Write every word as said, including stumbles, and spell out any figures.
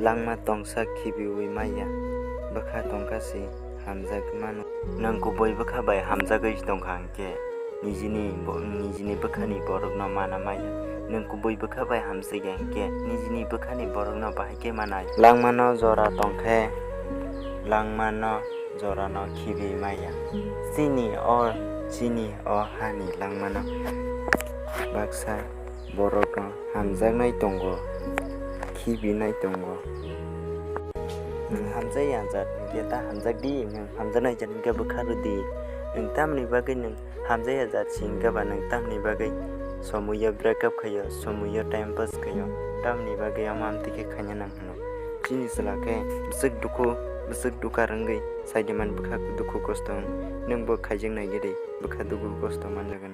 Langma tongsa khibiwi maya, bwkha tongkha si hamjagwi mano. Nwng kubui bwkha bai hamjagwi tongkha hwnkhe, nijini bo-, nijini bwkhani borokno mana maya. Nwng kubui bwkha bai hamjakya hwnkhe, nijini bwkhani borokno bahai khe manai. Langmano jora tongkhe, langmano jorano khibi maya. Chini o, chini o hani langmano baksa borokno hamjaknai tongo, khibinai tongo. Nwng hamjakya jat hwnkhe ta hamjak di, nwng hamjaknai jat hwnkhe bwkha rw di. Nwng tamni bagwi nwng hamjakya jat si hwnkhe ba nwng tamni bagwi somoio break up khaio, somoio time pass khaio, tamni bagwi omo amtwi khe khaina nang hwno. Chini chwla khe bwswk dukhu, bwswk dukha rwngwi saidi man bwkha dukhu kosto wng, nwng bo khaijaknai gede bwkha dukhu kosto manjak hwno.